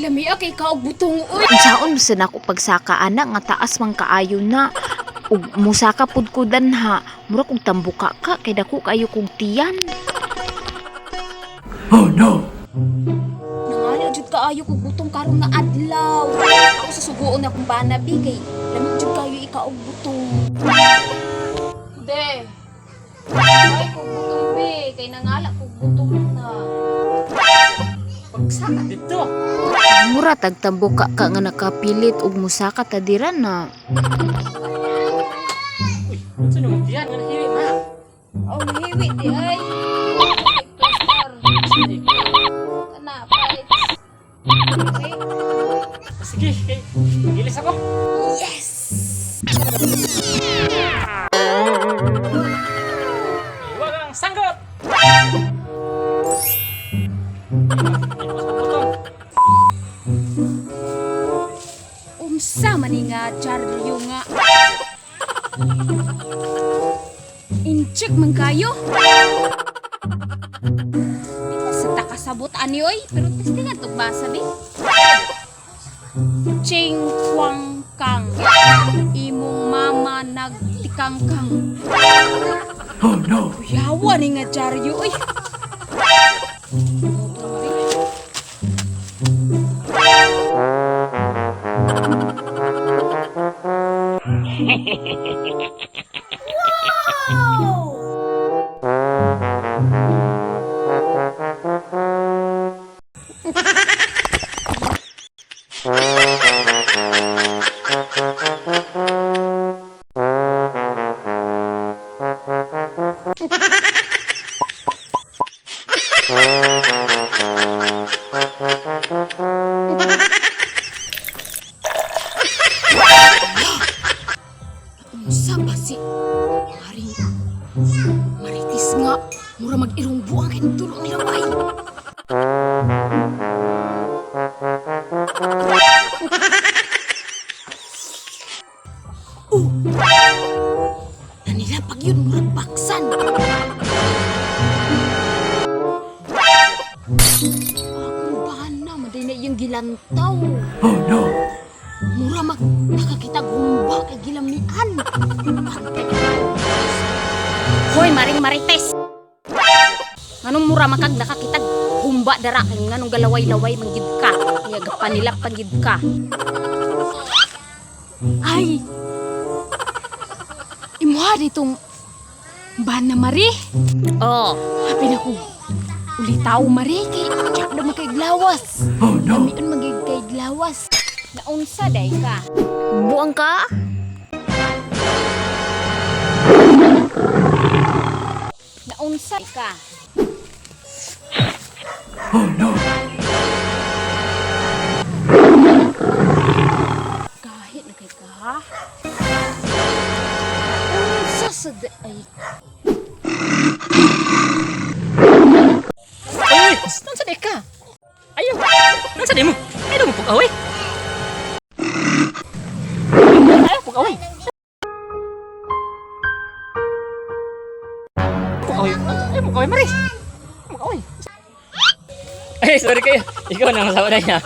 Lami kay ka og butong uy. Unsaon sa nako pagsaka ana nga taas man kaayo na. Ug musaka pud ko danha, mura kog tambuka ka kay dako kaayo kog tiyan. Nangala jud kaayo kog butong karon nga adlaw. Ako sa suguon akong bana bi kay lami jud kaayo ikaw og butong. De. Ay kog butong bi kay nangala kog butong na. Pagsaka dito. Mura tag tambuka ka nga nakapilit ug musaka ta dira na. Uy, unsa nang tiyan nga nahiwi ma? Oh, nahiwi di ay. Plaster. Kana pits. Okay. Sige, kay gilis ako. Yes. Iwag ang sanggot. Ipos ang butong. Unsa man ni nga dyaryo nga. Incheck man kayo. Di na sa takasabot ani oy, pero testingan tog basa bi. Ching kwang kang. Imong mama nagtikangkang. Oh no. Kuyawa ni nga dyaryo oy. Unsa ba si Maring Maritis nga mura mag-irong buang kay nagtulo ang laway. Oh! Nanila pag yun murag baksan. Akong bana, maday na iyang gilantaw. Oh no! Mura mag nakakita humba kay gilamian. Hoy, maring marites. Nganong mura makag nakakitag humba dara kay nganong galaway-laway man gid ka. Nya gapanilap pa gid ka. Ay. Imuha ditong bana mari. Oh, Happy na ko. Ulitaw mari kay tsak na kay glawas. Oh no. Lamion man gyud kay glawas. Naunsa day ka? buang ka? Naunsa ka? Oh no. Kahit na kay ka ha? Unsa sa di ay Uy, unsa di ka? Ayo. Unsa di mo? Ayaw mo pag-away. Ayaw pag-away. Pag-away. Ayaw pag-away, Maris. Pag-away. Ay, sorry kayo. Ikaw na ang asawa na niya.